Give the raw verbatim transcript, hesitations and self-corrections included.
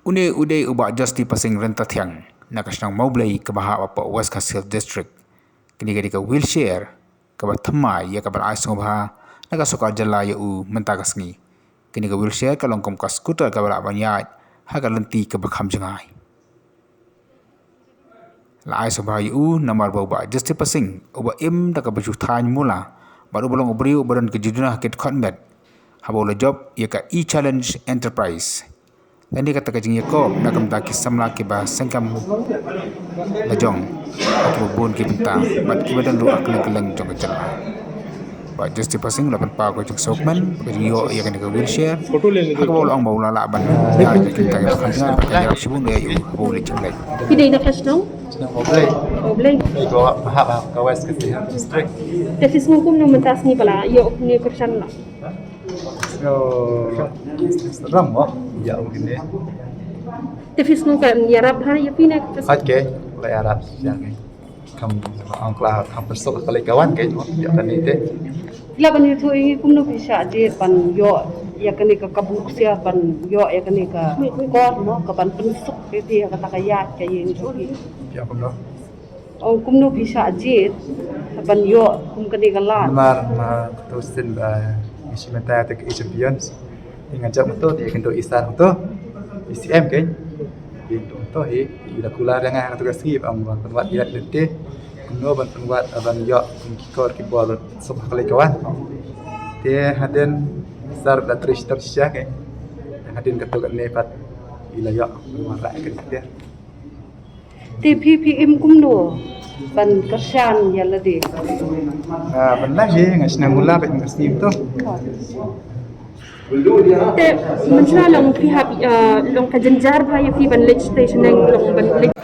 Une u dei u Bah Justi Pasing Ryntathiang na ka shnong Mawblei kaba hap hapoh West Khasi Hills District. Kane ka dei ka wheelchair kaba thymmai ïa kaba la ai sngewbha na ka sorkar jylla ïa u mynta ka sngi. Kane ka wheelchair ka long kum ka scooter kaba lah ban ïaid ha ka lynti kaba kham jngai. La ai sngewbha ïa u namar ba u Bah Justi Pasing uba im da kaba ju thaiñ mula bad uba long u briew uba don ka jingduna ha ki dkhot met haba u la jop ïa ka E-Challenge Enterprise. Lane kata ka jingïakob na ka bynta ki samla kiba seng kam lajong ha kiba bun ki bynta bad kiba don ruh ha kylleng kylleng jong ka jylla. Bah Justi Pasing u la pynpaw ka jingsngewkmen bad ka jingïoh ïa kane ka wheelchair ha kaba u la ong ba u la lah ban ïaid ïa ki bynta kiba kham jngai bad ka ïarap shibun ïa u haba u leit jingleit. Phi dei na ka shnong? Shnong Mawblei. Mawblei. Mawblei ka hap ha ka West Khasi Hills District. Te phi sngew kumno mynta sngi ba la ïoh kane ka kyrshan la? Sngew seram mo ïa u kine. Te phi sngew ka ïarap ha ïa phi ne ka? Hooid ke, la ïarap ïa ngi. Kam ong kla kam pynsuk ka lei ka wan ke mo ïa kane te. Phi lah ban ïathuh ïa ngi kumno phi shah jied ban ïoh ïa kane ka kabu ksiar ban ïoh ïa kane ka kor mo ka ban pynsuk ïa phi ha kata ka ïaid ka ïing jong phi. Ïa kumno? Ong kumno phi shah jied ban ïoh kum kane ka lad. Namar ma to sien ba ngi shim mynta te ka Asian Champions. Te nga jop moto te kynduh i sar moto. I C M ke. Te kynduh moto hi i la kular ïa nga ha kato ka sngi ba ong ban pynwad ïa lynti. Kumno ban pynwad ban ïoh kum ki kor ki bor suk ha ka lei ka wan. Te hadien sar da trei shitom shisha ke. Te hadien kato kane pat i la ïoh ban wanrah ïa kane ka tiar. Te phi phi im kumno ban kyrshan ïa lade? Ah, ban lah hi nga shna mula bad nga snim tu. Te mynta long phi hap, ah, long ka jynjar bha ïa phi ban leit station neng long ban leit.